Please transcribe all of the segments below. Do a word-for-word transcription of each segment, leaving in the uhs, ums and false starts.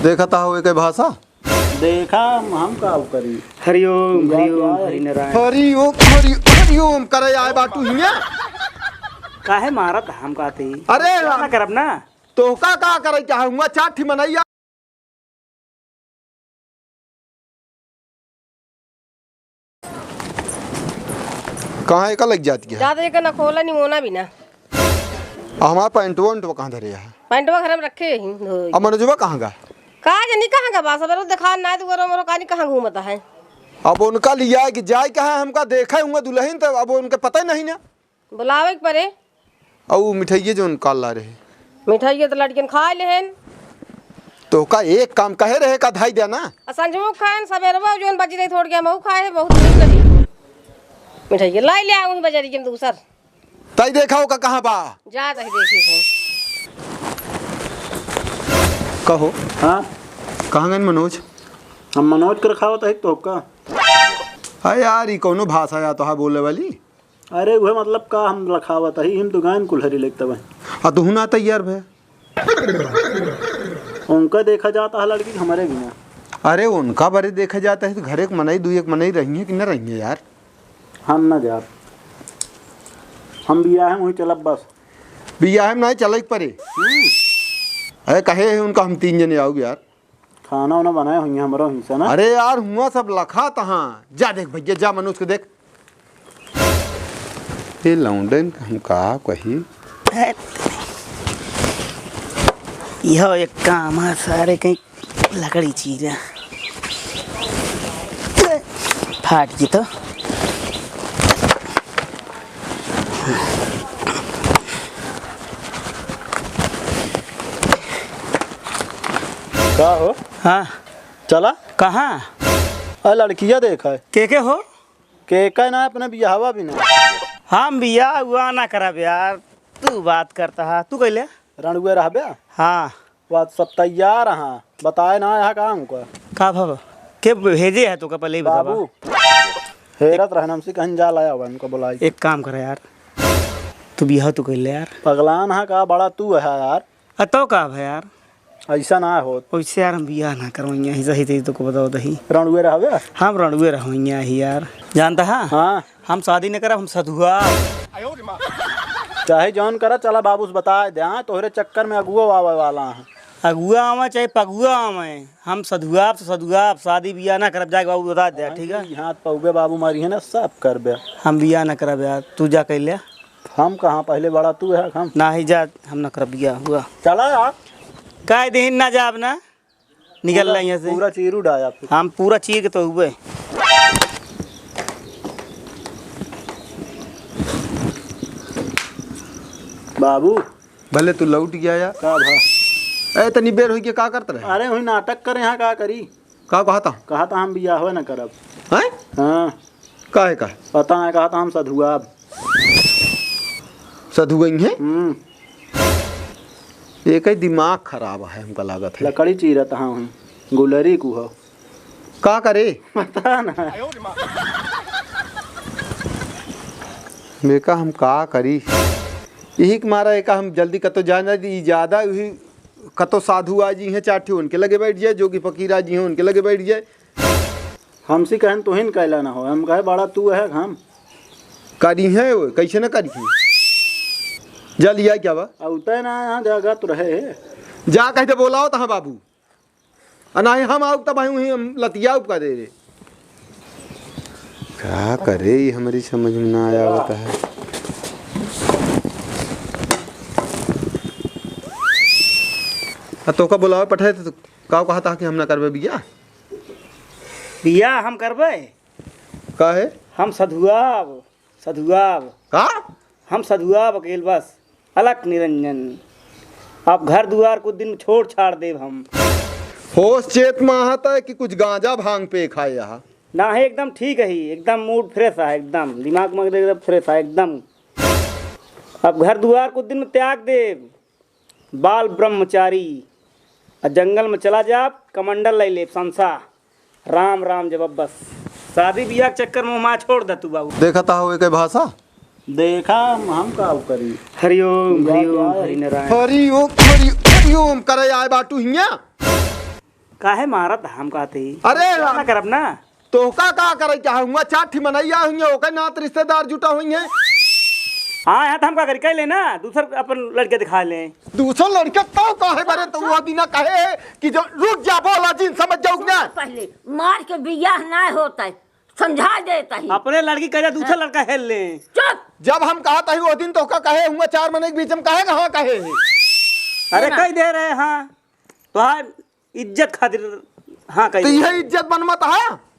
देखत हो एके भाषा? देखा हम, हम का करी? हरिओम, या, हरिओम, या, हरि नारायण। हरिओम, हरि, हरिओम करे आए बाटू हियाँ। काहे मारत हम कहते ही? अरे ना करब ना। तोहका का करे चाहे हुआ? चार ठी मनैया। कहाँ एका लग जाती है? ज्यादा एका ना खोला, निमोना भी ना। आ हमार पैंटवा उंटवा कहाँ धरे है? पैंटवा घर में रखे ही धोई। अब मनोजवा कहाँ गा? का जानी कहाँ गा बा? सबेरे देखा ना दुआरो मरो कानी कहाँ घूमता है। अब उनका लिया कि जाए कहाँ, हमका देखा हुआ दुल्हन तो अब उनके पता ही नहीं ना। बुलावे के परे। अउ मिठाइये जौन काल ला रहे। मिठाइये तो लड़कियन खा लेहन। तो का एक काम कहे रहे का धाई देना? आ संझवो खाएन, सबेरवा जौन बची रही थोड़ के हमहू खाए, बहुत नीक रही। मिठाइये लाई ले आऊँ बजारी के दूसर। ताई देखा हो का कहाँ बा? जा ताई देखी हो। कहो। हाँ? कहाँ गए मनोज? हम मनोज कर खावत है तो का? अरे यार, ई कौनो भाषा या तो है बोले वाली? अरे उहे मतलब का हम लखावत ही, हम तो गायन कुल्हरी लेत तब। आ तुहू ना तैयार भे। उनका देखा जाता है लड़की के हमरे बिना। अरे उनका बरे देखा जाता है तो घरे एक मनई, दू एक मनई रही है कि न रही है यार? हम ना जाब, हम बियाह में वहीं चलब बस। बियाह में नहीं चले के परे। हम्म। अरे कहे है उनका हम तीन जने आउब यार। खाना वाना बनाए हुई हमरो हिस्सा ना। अरे यार, हुआ सब लखा तहाँ। जा देख भैया, जा मनोज के देख। ये लौंडन का हम का कही। यह एक काम है सारे, कहीं लकड़ी चीरा। फाट गई तो। का हो? हाँ। चला। कहाँ? अरे लड़किया देखा है। के के हो? के के ना, अपने बियाहवा भी ना। हम बियाह हुआ ना करब यार, तू बात करता है, तू कैले? रणुए रहबे? हाँ। बात सब तैयार हाँ, बताए ना यहाँ का हमको। का भव? के भेजे है तो का पहले ही बतावा। बाबू, हेरत रहन हमसे कहीं जा लाया हुआ इनको बुलाई। एक काम कर यार, तू बियाह तू कैले यार। पगलान है का, बड़ा तू है यार। अ तो का भा यार? ऐसा ना होत। वैसे यार हम बियाह ना करवइया ही, सही सही तोको बताओ दही। रणुए रहबे? हम रणुए रहवइया ही यार। जानता है? हाँ। हम शादी न करब, हम सधुआ। चाहे जौन करा, चला बाबू से बताए दे, हाँ, तोहरे चक्कर में अगुआ आवे वाला है। अगुआ आवे चाहे पगुआ आवे, हम सधुआब तो सधुआब, शादी बियाह ना करब, जाके बाबू बता दे, ठीक है? हाथ पौबे बाबू मारी है ना, सब करबे। हम बियाह ना करब यार, तू जा कैले। हम कहाँ, पहले बड़ा तू है, हम। नाही जा, हम ना करब बियाह हुआ। चला यार। काहे दिन ना जाब ना, निकल पूरा, ला यहाँ से। पूरा चीर उड़ाया फिर। हम पूरा चीर के तो हुए। बाबू। भले तू लौट गया यार। का भा? ए, तनी बेर होई के का करत रहे? अरे, वही नाटक करे, यहाँ का करी? का कहता? कहता हम बियाह न करब। हैं? हाँ। काहे का? पता है, कहता हम सधुआब। सधुआई हैं? हम्म। एक ही दिमाग खराब है, हमका लागत है। लकड़ी चीरत हाँ हुई, गुलरी कुहो। का करे? पता ना। बेका हम का करी? यही के मारा एका हम जल्दी कतो जाए ना दी, ज्यादा वही कतो साधु आ जी हैं, चार ठे उनके लगे बैठ जाए, जोगी फकीर आ जी हैं, उनके लगे बैठ जाए। हमसे कहन तोहिन कैला ना हो, हम कहे बड़ा तू है हम। करी है वो, कैसे ना करी है? जा लिया क्या बा? अउते ना यहाँ जगह तो रहे है। जा कह दे बोलाओ तहाँ बाबू। आ नाही हम आउब तब वहीं हम लतियाउब का दे रे। का करे ई हमरी समझ में ना आया होता है। आ तोका बोलावे पठाए तो का कहता कि हम ना करबे बियाह? बियाह हम करबे। काहे? हम सधुआब, सधुआब। का? हम सधुआब अकेल बस, अलख निरंजन। अब घर दुआर कुछ दिन छोड़ छाड़ देब हम। होश चेत में आहत है कि कुछ गांजा भांग पे खाए यहाँ? नाही, एकदम ठीक है, एकदम mood fresh है, एकदम दिमाग में एकदम fresh है, एकदम। अब घर दुआर कुछ दिन में त्याग देब, बाल ब्रह्मचारी, आ जंगल में चला जाब, कमंडल लै लेब, संसा। राम राम जब अब बस। शादी बियाह के चक्कर में माँ छोड़ दे तू बाबू। देखत हो एके भाषा? देखा हम, हम का करी? हरिओम, हरिओम, हरि नारायण। हरिओम, हरि, हरिओम करे आए बाटू हियाँ। काहे मारत हम कहते ही? अरे हम ना करब ना। तोहका का करे क्या है? हुआ चार ठी मनई आए हुइहैं, ओकर नात रिश्तेदार जुटा हुइहैं। हाँ, यहाँ तो हम का करी, कह ले ना, दूसर अपन लड़के दिखा ले। दूसर लड़के तो काहे बरे, तो वो दिना कहे कि जो रुक जा, बोला जिन समझ जाऊ ना। पहले मार के बियाह ना होता है, समझा देता ही। अपने लड़की करे, दूसर हाँ। लड़का हेल ले। चुप। जब हम कहत ही वो दिन तोहका कहे हुआ चार मनई के बीच में काहे कहाँ कहे है? अरे ना। कह दे रहे हाँ, तोहार इज्जत खातिर हाँ कह तो दे। यह इज्जत बनमत है?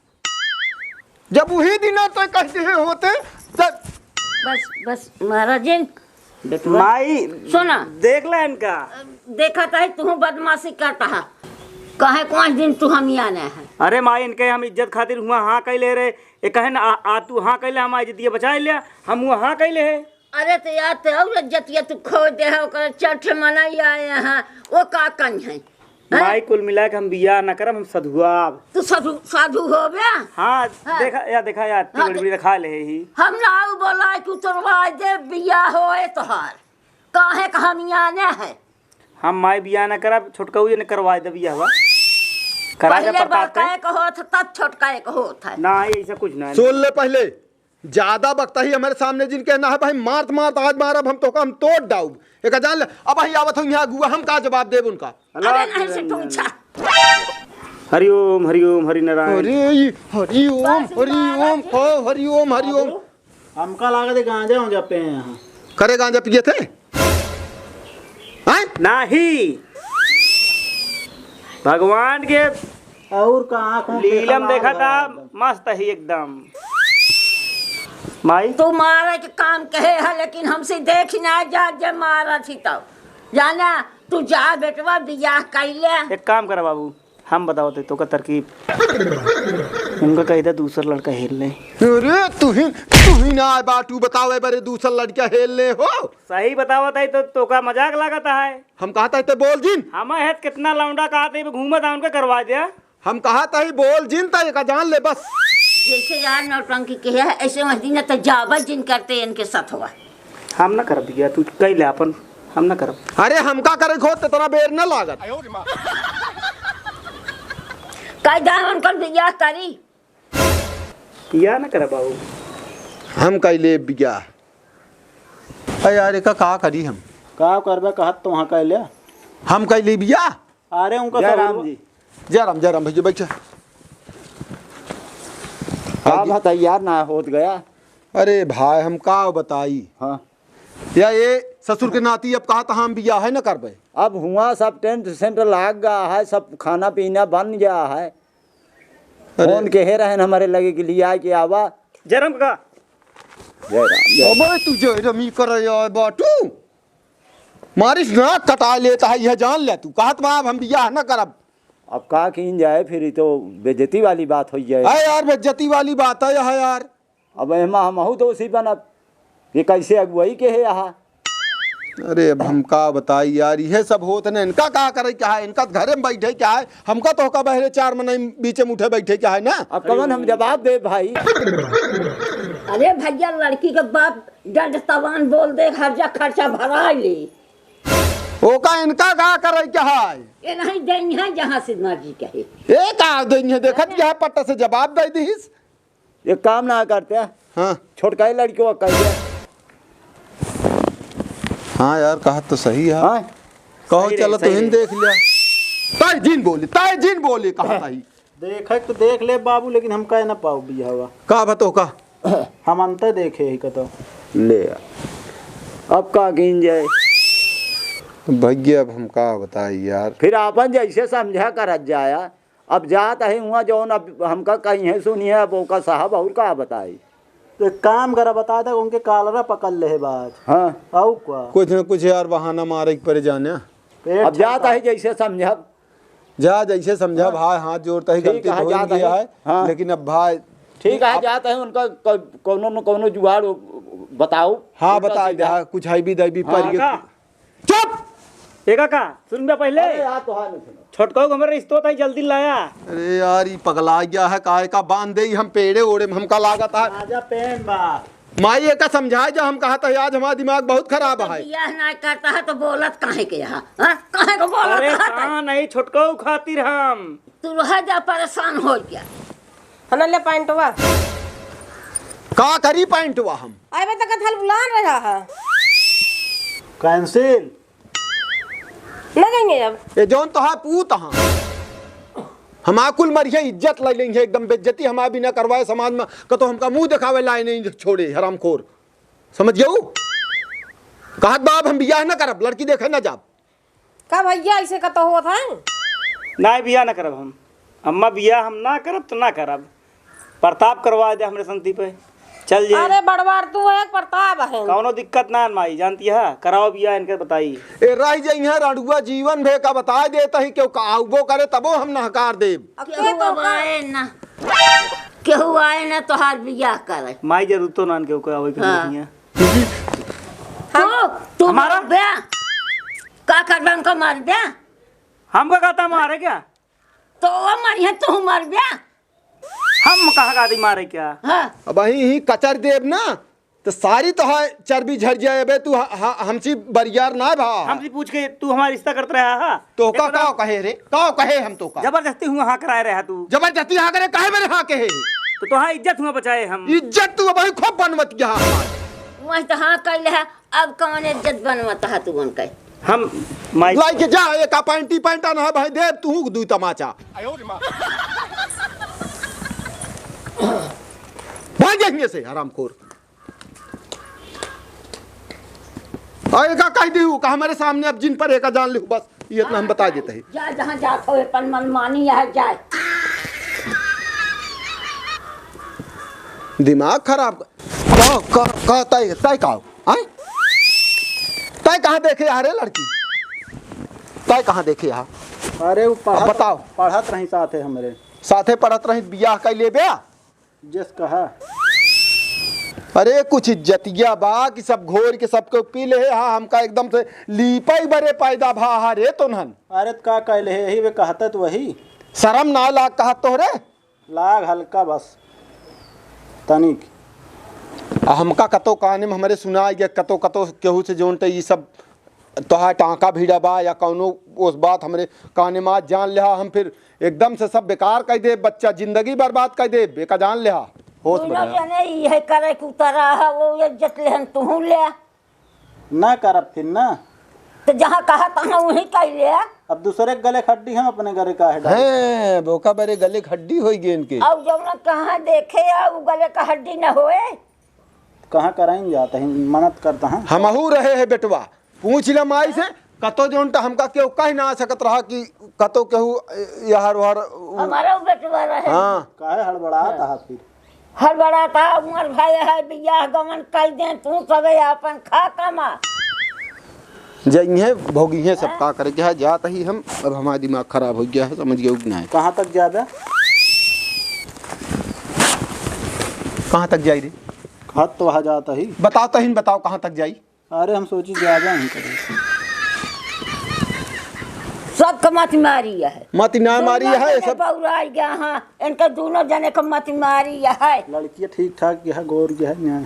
जब वही दिन तो कहते हैं होते तो बस, बस, महाराजिन, बेटवा। माई, सुना। देख ले इनका। देखत ही तू बदमाशी करता है। काहे पाँच दिन तू हम यहाँ है? अरे माई, इनके हम इज्जत खातिर हुआ हाँ कह ले रहे। ये कहे ना, आ, आ तू हाँ कह ले, हमारी इज्जतिया बचाए लिया, हम हुआ हाँ कह ले है। अरे तो यार, ते और इज्जतिया तू खो दे है, ओकर चार ठे मनई आए हैं, वो का कहीं है? हैं? माई, कुल मिला के हम बियाह ना करब, हम सधुआब। तू साधु, साधु होबे? हाँ, हाँ। देखा या, देखा या, अति हाँ, बड़ी दे- बड़ी रखा ले ही। हम ना बोला कि उतरवा दे बियाह होए तोहार। काहे का हम यहाँ ने है? हम माई बियाह ना करब, छोटकऊ ने करवा दे बियाहवा। करा दे पहले प्रताप के। बड़का एक होत, तब छोटका एक होत है। ना, ऐसा कुछ ना है। सुन ले पहले, ज्यादा बकता ही हमारे सामने जिनके ना है भाई, मारत मारत आज मारब हम तोहका, हम तोड़ डाउब। एक जान ले, अब ही आवत हूँ यहाँ अगुआ, हम का जवाब देब उनका? अरे नहीं से पूछा। हरिओम, हरिओम, हरि नारायण। अरे, ई हरिओम, बस हरिओम, महाराज। ओ हरिओम, हरिओम। बाबू, हमका लागत है गांजा उंजा पे हैं यहाँ। करे गांजा पिए थे? हैं? नाही। भगवान के और का आँख में लीलम देखा था, एकदम। मस्त ही एकदम। माई। तू मारे के काम कहे है, लेकिन हमसे देख ना जा, जे मारा थी तब। जाना, तू जा बेटवा, बियाह कर ले। एक काम करा बाबू, हम बतावत है तोका तरकीब। उनका कह दे दूसर लड़का हेल ले। अरे तू ही, तू ही ना आए बाटू बतावे बरे दूसर लड़का हेल ले हो। सही बतावत है तो तोका मजाक लागत है। हम कहत है ते बोल जिन। हम है कितना लौंडा कहत है घूमत है उनका करवा दे। हम कहत है बोल जिन त एका जान ले बस। जैसे यार नौटंकी के है ऐसे मत दिन त जाबत जिन करते इनके साथ हुआ। हम ना करब बियाह, तू कह ले अपन, हम ना करब। अरे हमका करे खोद त तोरा बेर न लागत। कह दे उनकर बियाह करी। बियाह ना करब बाबू। हम कह ले बियाह। अरे यार एका का करी हम? का करबे कहत तो वहाँ कह ले। हम कह ले बियाह। अरे उनका जय सब राम जी। जय राम, जय राम भैया, बैठा। का बताई यार, ना होत गया। अरे भाई, हम का बताई? हाँ। या ये ससुर के नाती अब कहा त हम बियाह है न करबे। अब हुआ सब टेंट सेंट लाग गया है, सब खाना पीना बन गया है। अरे। फोन के हे रहन हमारे लगे कि लिया के आवा। जय राम का। जय राम, जय राम। अबे तू जय राम ही कर यार बाटू। मारिस नाक कटा लेता है, यह जान ले तू। कहत बा, "अब हम बियाह न करब।" अब का कीन जाए, फिर ये तो बेइज्जती वाली बात हो जाए। है यार, बेइज्जती वाली बात है यह यार। अब एमा हमहू दोषी बनब, ये कैसे अगुवाई के है यहाँ? अरे, अब हम का बताई यार, यह सब होत न, इनका का करे क्या है, इनका घरे में बैठे क्या है, हमका तो का बहरे चार मनई बीचे में उठे बैठे क्या है ना? अब कवन हम जवाब दे भाई? अरे भैया, लड़की के बाप डंड तवान बोल दे, हर जा खर्चा भरा ले। ओका इनका का करे के हाय? ये नहीं देनी है जहाँ से मर्जी कहे। ए का देनी है, देखत क्या है, पट्टा से जवाब दे दीस। एक काम ना करते हैं। हाँ। छोटका ही लड़की को कह दिया। हाँ यार, कहा तो सही है। हाँ। कहो सही रहे, चलो सही तुहिन रहे। देख लिया। ताई जिन बोली, ताई जिन बोली, कहा ताई। देखे तो देख ले बाबू, लेकिन हम कह ना पाओ बियाहवा। का बतो का? हम अंते देखे ही कतो। ले आ। अब का कीन जाए? भैया, अब हम का बताई यार। फिर आपन जैसे समझा करत जाया। अब जात है हुआ जौन अब हमका कहीं है सुनिए, अब ओका साहब और का बताई। तो एक काम करा, बता दे उनके कालरा पकड़ ले है बाज। हाँ। और का? कुछ न कुछ यार बहाना मारे के पड़े जाने। पेट अब जात ठंडा। है जैसे समझब। जा, जैसे समझा हाँ। भाई, हाथ जोड़ता ही, ठीक गलती है, हो जाता गया है। है, हाँ। लेकिन अब भाई ठीक है, अब जाता है उनका क-, कौनो न कौनो जुगाड़ बताओ। हाँ, उल्टा बता दे, सीधा। हाँ, कुछ है भी दे भी हाँ। पर ये का? चुप! एका का? सुन बे पहले। अरे यार, तो हाँ नहीं सुनो। छोटकाऊ के हमरे रिश्तो ताई जल्दी लाया। अरे यार, ई पगला गया है, काहे का बांध दे, हम पेड़े ओड़े में हमका लागत है। राजा प्रेम बा। माई, एका समझाए जा, हम कहा था, आज हमारा दिमाग बहुत खराब है। बियाह ना करता है तो बोलत काहे के यहाँ? हाँ? काहे को बोलत अरे है? कहाँ नहीं, छोटकऊ खातिर हम। तू रह जा, परेशान हो जा। हना ले पैंटवा। का करी पैंटवा हम? अबे तक कथल बुलान रहा है। Cancel। न जाएंगे अब। ए जौन तोहार पूत हाँ, हमार कुल मरिया इज्जत ले लेंगे, एकदम बेइज्जती हमार बिना करवाए समाज में, कतो हमका मुंह देखावे लाए नहीं छोड़े, हरामखोर। समझ गऊ? कहत बा, अब हम बियाह न करब, लड़की देखे न जाब। का भैया, ऐसे का तो होत है? नाहीं, बियाह न करब हम। अम्मा, बियाह हम ना करब तो ना करब। प्रताप करवा दे हमरे संती पे, चल जे। अरे बड़वार तू है, प्रताप है। कौनो दिक्कत ना है माई, जानती है, कराओ बियाह इनके बताई। ए रह जइहे रड़ुआ जीवन भे का बताए देत ही, केहू का आउबो करे तबो हम नहकार देब। अब केहू के तो अब का? आए ना, केहू आए ना तोहार बियाह करे। माई जरूरतो ना केहू के आवे के हाँ। जरूरत नहीं है। तू, तू हमारा? मरबे? का करबे उनको मरबे? हमका कहता मारे क्या? तो वो मरिहे, तू मरबे? हम कहाँ कहती मारे क्या? हाँ। अब अहीं ही कचर देब ना, तो सारी तो है चर्बी झड़ जाए बे। तू ह-, ह-, हमसी बरियार ना भा। हमसे पूछ के तू हमारा रिश्ता करत रहा हा? तो का, देखो ना। का कहे रे? का कहे हम तो का? जबरदस्ती हुआ हाँ कराए रहा तू। जबरदस्ती हाँ करे, काहे मेरे हाँ कहे? तो तोहार इज्जत हुआ बचाए हम। इज्जत तू अब खूब बनवत गया हमार। वही तो हाँ कइले है, अब कौन इज्जत बनवत है तू उनके? हम माई लाई के जा, एक पैंटी पैंटा ना है भाई, देव तू दुई तमाचा। भाग जा हियां से, हरामखोर। आ, एका कह दी, का हमारे सामने अब जिन पर एका जान लिहू, बस, ये इतना हम बता देते हैं। जा, जहाँ जात हो, अपन मनमानी यहाँ जाए। दिमाग खराब। का, का, का, तय, तय का हो? आय? तय कहाँ देखे यहाँ रे लड़की? तय कहाँ देखे यहाँ? अरे, वो अब पढ़त, बताओ। पढ़त रही साथे हमरे। साथे पढ़त रही, बियाह कइ लेबे? जस कहा। अरे कुछ इज्जतिया बा कि सब घोर के सबके पी ले, हाँ, हमका एकदम से लीपई बरे पैदा भा हा रे तोन्हन। अरे त का कह ले, यही वे कहत त वही। शरम ना लाग कहत तोहरे? लाग हल्का बस, तनिक। आ हमका कतो काने में हमरे सुनाई गया, कतो, कतो केहू से जोन त ई सब तोहार टाँका भिड़ा बा या कौनो ओस बात हमरे काने में आज जान लेहा, हम फिर एकदम से सब बेकार कइ देब, बच्चा जिंदगी बर्बाद कइ देब, एका जान लेहा, होश में दुनो रहा। जने इहे करे के उतरा है, वो इज्जत लेहन तुहू ले। ना करब फिर ना। तो जहाँ कहा तहाँ वहीं कइ ले। अब दूसरे के गले के हड्डी हम अपने गले काहे डाले? हैं, बोका बरे गले के हड्डी होई गए इनके। अब जौन कहाँ देखे आ, उ गले का हड्डी न होए। कहाँ कराइन जात ही, मनत करत ही। हमहू रहे है बेटवा, पूछ ले माई से, कतो जौन त हमका केहू कह ना सकत रहा कि कतो केहू, ए, यहर वहर, उ- हमारा उ बेटवा रहे। हाँ। काहे हड़बड़ात हा फिर? हड़बड़ात हा, उमर भाई है, बियाह गमन कइ दे, तू सबे आपन खा कमा। जइहे भोगिहे सब का करे के है, जात ही हम, अब हमारा दिमाग खराब हो गया है, समझ गए कि नहीं? कहाँ तक जाबे? कहाँ तक जाई रे? हाथ तो वहाँ जात ही। बताओ तहिन, बताओ कहाँ तक जाई? अरे हम सोची जाबे हम करे। सबके मति मारी है। मति ना मारी दुनो है, जने सब बौराई गया, हाँ, इनके दुनो जने के मति मारी है। लड़किया ठीक ठाक के है, गोर के है, न्याय।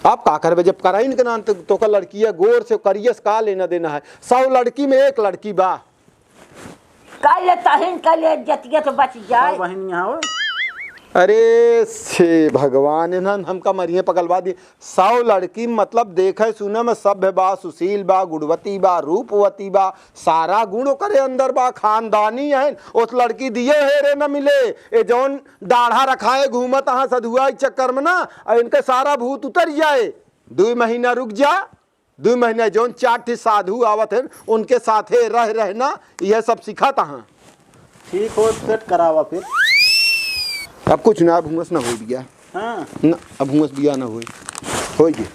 आप का करबे जब कराइन के नाम तो, तोका लड़किया गोर से करिया से का लेना देना है? सौ लड़की में एक लड़की बा। काहे तहिन के ले जतिया तो बच जाए। और बहिन यहाँ हो। अरे से भगवान, इन्हन हमका मरिए पगलवा दी। सौ लड़की मतलब देखे सुने में सभ्य बा, सुशील बा, गुणवती बा, रूपवती बा, सारा गुण ओकरे अंदर बा, खानदानी है। उस लड़की दिए हेरे न मिले। ए जौन डाढ़ा रखाए घूमत अहाँ सधुआ के चक्कर में ना, आ इनके सारा भूत उतर जाए। दुई महीना रुक जा, दुई महीना जौन चार ठे साधु आवत हैं, उनके साथे रह रहना, यह सब सिखात अहाँ। ठीक हो, set करावा फिर। अब कुछ ना, अब हुआं से ना होई बिया। हाँ। ना, अब हुआं से बिया ना होई। होई गे।